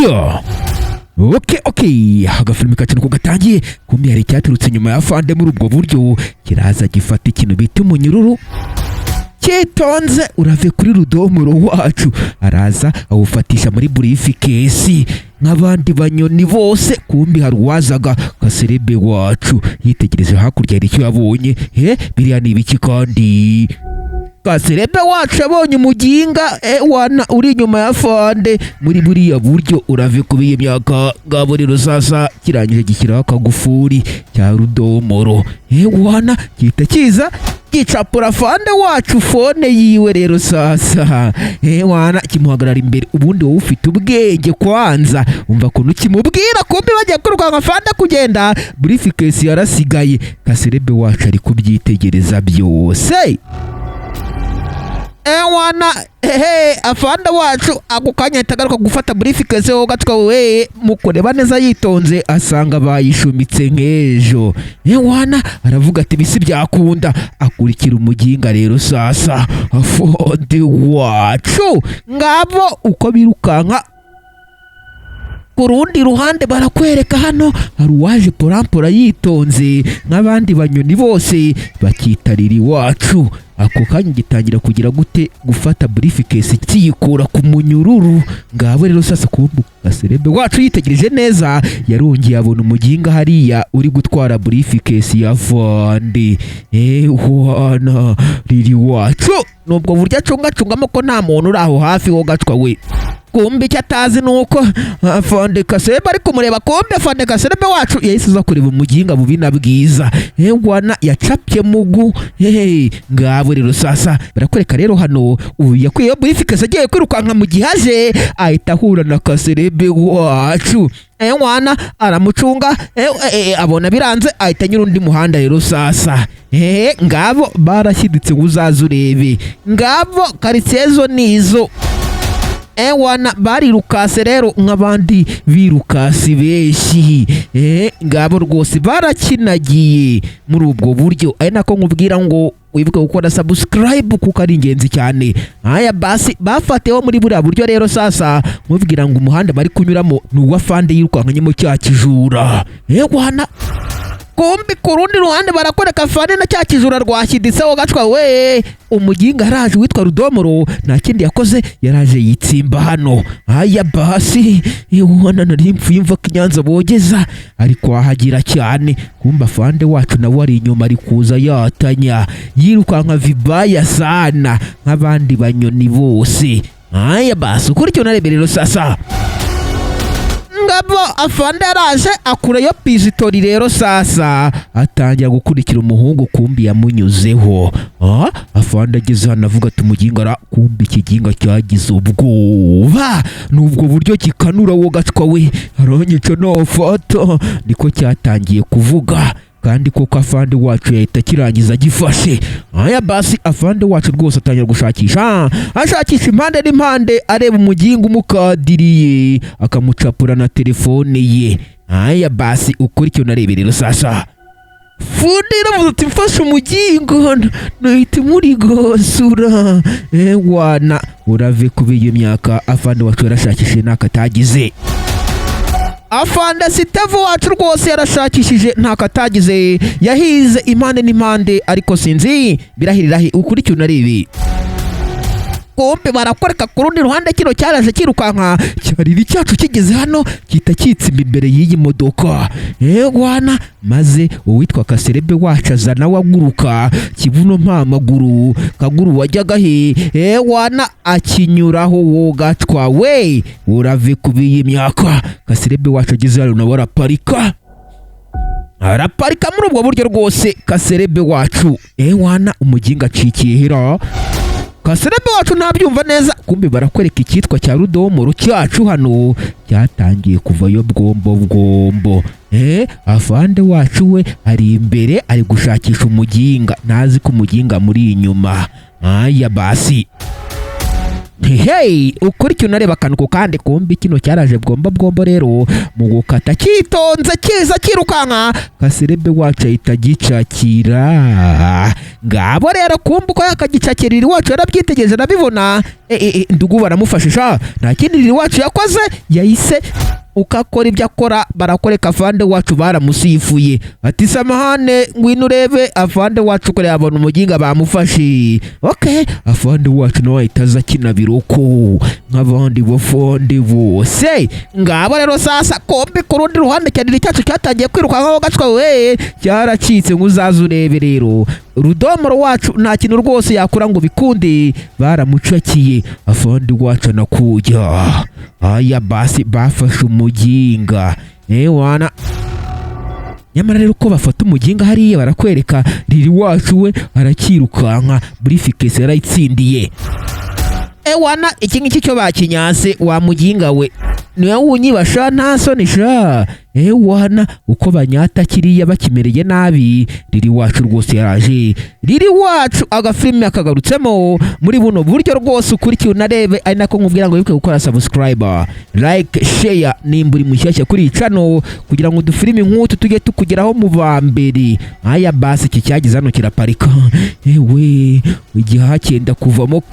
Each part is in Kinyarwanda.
Yeah. Okay, agafilimi kacu niko gatangiye. Kumbe hari icyaturutse inyuma ya fande muri ubwo buryo, kiraza gifata ikintu bita umunyururu cyitonze. Urave kuri rudomoro wacu, araza awufatisha muri briefcase nk'abandi banyoni bose. Kumbi hari uwazaga, kaserebe wacu yitegereje hakurya, hari icyo yabonye. He, biriya ni ibiki? Kandi kaserebe wacu yabonye umuginga wana uri inyuma ya fande muri buriya buryo. Urave kuba iyi myaka ngabo rero sasa, kirangije gishyiraho akagufuri cya rudomoro, wana gihita kiza gicapura fande wacu phone yiwe. Rero sasa, wana kimuhagarara imbere. Ubundi wowe ufite ubwenge kwanza, umva ukuntu kimubwira. Kumbi bagiye kwirukanka, fande kugenda, briefcase yarasigaye. Kaserebe wacu ari kubyitegereza byose. Ewana ehe, afande wacu ako kanya ahita agaruka gufata briefcase ho gatwa we. Mu kureba neza yitonze, asanga bayishumitse nk'ejo. Ewana aravuga ati bisi byakunda, akurikira umuginga. Rero sasa afande wacu ngabo uko birukanka. Ku rundi ruhande barakwereka hano hari uwaje porampora yitonze nk'abandi banyoni bose, bakitarira iwacu. Ako kanya gitangira kugira gute? Gufata briefcase kiyikura ku munyururu. Ngabo rero sasa, kumbu gaserebe wacu yitegereje neza, yarongeye abona umuginga hariya uri gutwara briefcase ya fande. Ewana riri wacu nubwo buryo acungacungamo ko nta muntu uri aho hafi wo gacwa we. Kumbe icyo atazi ni uko afande Kaserebe ari kumureba. Kumbe afande Kaserebe wacu yahise aza kureba umuginga bubi na bwiza. Ewana yacapye mugu. Hehe, ngabo rero sasa barakwereka rero hano ubu yakwiye briefcase, agiye kwirukanka. Mu gihe aje ahita ahura na Kaserebe wacu. Ewana aramucunga, abona biranze, ahita anyura undi muhanda. Rero sasa, ngabo barashyiditse ngo uzaze urebe. Ngabo karitsiye zo nizo. Ewana barirukase rero nk'abandi birukasi benshi. Ngabo rwose barakinagiye muri ubwo buryo. Ari nako nkubwira ngo wibuke gukora subscribe kuko ari ingenzi cyane. Aya basi bafatiyeho muri buriya buryo. Rero sasa nkubwira ngo umuhanda bari kunyuramo ni uwa fande yirukankanyemo cya kijura. Ewana kumbi ku rundi ruhande barakwereka fande na cya kijura rwashyiditseho gacwa we. Umuginga araje witwa Rudomoro, nta kindi yakoze, yaraje yitsimba hano. Aya basi, iwana nari mpfuye imva ko inyanza bogeza, ari kwahagira cyane. Kumba fande wacu nawe ari inyuma, ari kuza yatanya, yirukanka vibaya sana nk'abandi banyoni bose. Aya basi, ukurikira unarebe. Rero sasa ngabo afande yaraje akurayo pizitori. Rero sasa atangira gukurikira umuhungu, kumbi yamunyuzeho. Afande ageze hano avuga ati umuginga ara. Kumbi ikiginga cyagize ubwoba nubwo buryo kikanura wo gacwa we, aranyica nafata, niko cyatangiye kuvuga. Kandi koko afande wacu yahita akirangiza agifashe. Aya basi, afande wacu rwose atangira gushakisha, ashakisha impande n'impande, areba umuginga umukadiriye akamucapura na telefone ye. Aya basi, ukora icyo narebe. Rero sasa fundi iravuze ati mfashe umugingo nahita imurigosura. Ewana urave kuba iyo myaka afande wacu yarashakishije ntako atagize. Afande Sitevu wacu rwose yarashakishije ntako atagize, yahize impande n'impande, ariko sinzi birahirira he. Ukurikiye unarebe. Kumbe barakwereka ku rundi ruhande kino cyaraje kirukanka, cyariri cyacu kigeze hano gihita kitsimba imbere y'iyi modoka. Egwana maze uwitwa Kaserebe wacu aza nawe aguruka kibuno mpamaguru kaguru wajyaga he. Ewana akinyuraho wo gatwa we, urave kuba iyi myaka. Kaserebe wacu ageze hano nawe araparika, araparika muri ubwo buryo rwose. Kaserebe wacu, ewana umuginga acikiye hera. Kaserebe wacu ntabyumva neza. Kumbe barakwereka icyitwa cya rudomoro cyacu hano cyatangiye kuvayo bwombo bwombo. Afande wacu we ari imbere, ari gushakisha umuginga, ntazi ko umuginga muri inyuma. Aya basi. Hey, ukuri unareba akantu ku kandi. Kumbi kino cyaraje bwomba bwombo rero mu gukata cyitonze, kiza kirukanka. Kaserebe wacu ahita agicakira. Ngabo rero, kumbi uko yakagicakira, iri wacu yarabyitegereje, arabibona. E, ndugu baramufashe sha. Nta kindi iri wacu yakoze, yahise uko akora ibyo akora. Barakoreka afande wacu baramusifuye, ati: "Samahane, ngwino urebe afande wacu kure." Yabona umuginga bamufashe. Okay, afande wacu nawe ahita aza akina biroko nk'abandi bafande bose. Ngabo rero sasa, kombi ku rundi ruhande cyane cyacu cyatangiye kwirukankaho gacwa we, cyaracitse ngo uzaze urebe rero. Rudomoro wacu nta kintu rwose yakora ngo bikunde, baramucakiye. Afande wacu anakujya aya basi, bafashe umuginga ewana. Nyamara rero uko bafata umuginga hariya, barakwereka riri wacu we arakirukanka, briefcase yarayitsindiye. Ewana, iki ngiki cyo bakinyase. Wa muginga we, niwe wunyibasha, nta soni sha. Ewana, uko banyata kiriya bakimereye nabi. Riri wacu rwose yaraje. Riri wacu agafilime akagarutsemo muri buno buryo rwose. Ukurikiye unarebe, ari nako nkubwira ngo wibuke gukora subscribe, like, share nimba uri mushyashya kuri iyi channel, kugira ngo udufilimi nk'utu tujye tukugeraho mu ba mbere. Aya basi, iki cyageze hano kiraparika. Ewe, igihaha cyenda kuvamo,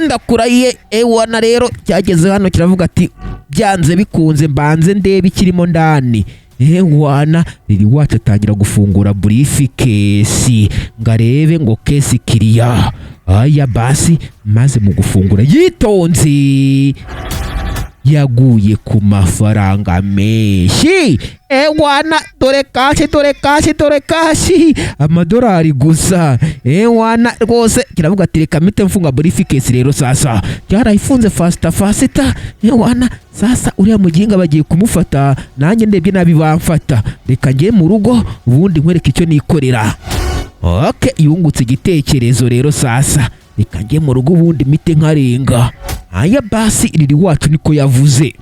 ndakurahiye. Ewana rero cyageze hano kiravuga ati: "Byanze bikunze mbanze ndebe ikirimo ndani." Ewana, riri wacu atangira gufungura briefcase ngo arebe ngo case kiriya. Aya basi, maze mu gufungura yitonze yaguye ku mafaranga menshi. Ewana, dore cash, dore cash, dore cash, amadolari gusa. Ewana rwose kiravuga ati: "Reka mpite mfunga briefcase." Rero sasa cyarayifunze faster faster. Ewana, sasa uriya muginga bagiye kumufata, nanjye ndebye nabi bamfata. Reka njye mu rugo ubundi nkwereke icyo nikorera. Okay, yungutse igitekerezo rero sasa: "Reka njye mu rugo ubundi mite nkarenga." Aya basi, riri wacu niko yavuze.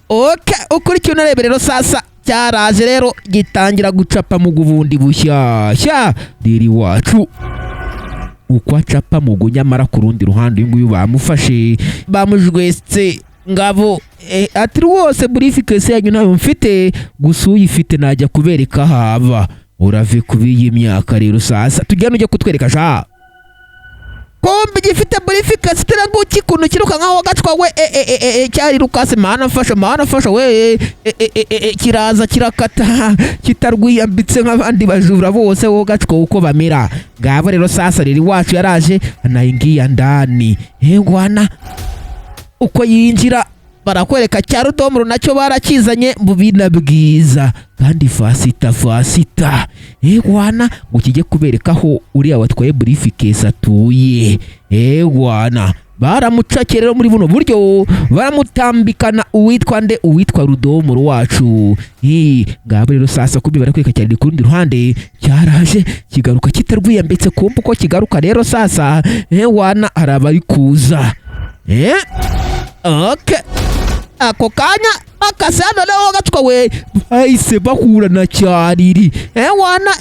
Okay, ukurikiye unarebe rero sasa, cyaraje rero gitangira gucapa mu bundi bushyashya. Riri wacu uko acapa mugu, nyamara ku rundi ruhande uyu nguyu bamufashe, bamujwetse ngabo. Ati: "Rwose briefcase yanyu ntayo mfite, gusa uyifite najya kubereka haba." Urave kubi iyi myaka rero sasa, tujyane ujye kutwereka sha. Kumbe gifite briefcase nguki kuntu kiruka nkaho gacwa we. E, e, e, e, cyarirukase. Mana mfasha, mana mfasha we. E, e, e, e, e, kiraza kirakata kitarwiyambitse nk'abandi bajura bose wo gacwa uko bamera. Ngabo rero sasa, riri wacu yaraje anaingia ndani. Ngwana uko yinjira, barakwereka cya rudomoro nacyo barakizanye mu bina bwiza kandi faster faster. Egwana, ngo kijye kubereka aho uriya watwaye briefcase atuye. Egwana, baramucakiye rero muri buno buryo, baramutambikana. Uwitwa nde? Uwitwa rudomoro wacu. Ngabo rero sasa, kumbi barakwereka cyane ku rundi ruhande cyaraje kigaruka kitarwiyambitse. Kumva uko kigaruka rero sasa, ewana, hari abari kuza. Okay, ako kanya bakase hano rero gatwa we, bahise bahura na cyariri. Ewana,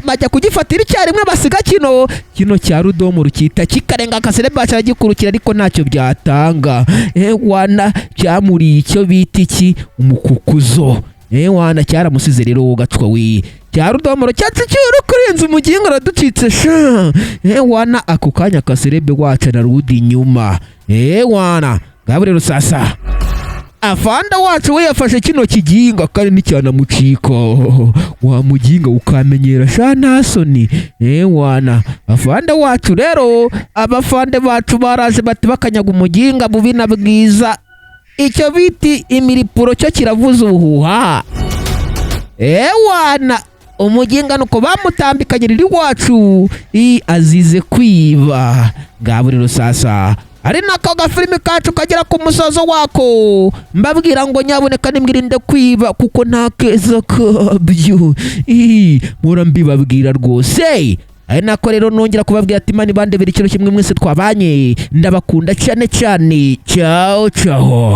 bajya kugifatira icyarimwe, basiga kino kino cya rudomo rukita kikarenga akasereba caragikurukira, ariko ntacyo byatanga. Ewana, cyamuriye icyo bita iki, umukukuzo. Ewana, cyaramusize rero gatwa we. Cya rudomoro cyacu cyuru kurenza umugingo araducitse sha. Ewana, ako kanya kaserebe wacu ararudi inyuma. Ewana, ngabo rero sasa, afanda wacu we yafashe kino kiginga kandi nticyanamucika. Wa muginga ukamenyera sha, nta soni. Ewana, afanda wacu rero, abafande bacu baraje bati bakanyaga umuginga bubi na bwiza. Icyo biti imiripuro cyo kiravuza ubuhuha. Ewana, umuginga nuko bamutambikanye riri wacu i azize kwiba. Ngabo rero sasa, ari nako gafilimi kacu kagera ku musozo wako, mbabwira ngo nyabuneka nimwirinde kwiba kuko nta keza kabyo. Mpora mbibabwira rwose. Ari nako rero nongera kubabwira ati: "Imana ibandebera ikiro kimwe." Mwese twabanye, ndabakunda cyane cyane. Ciao ciao.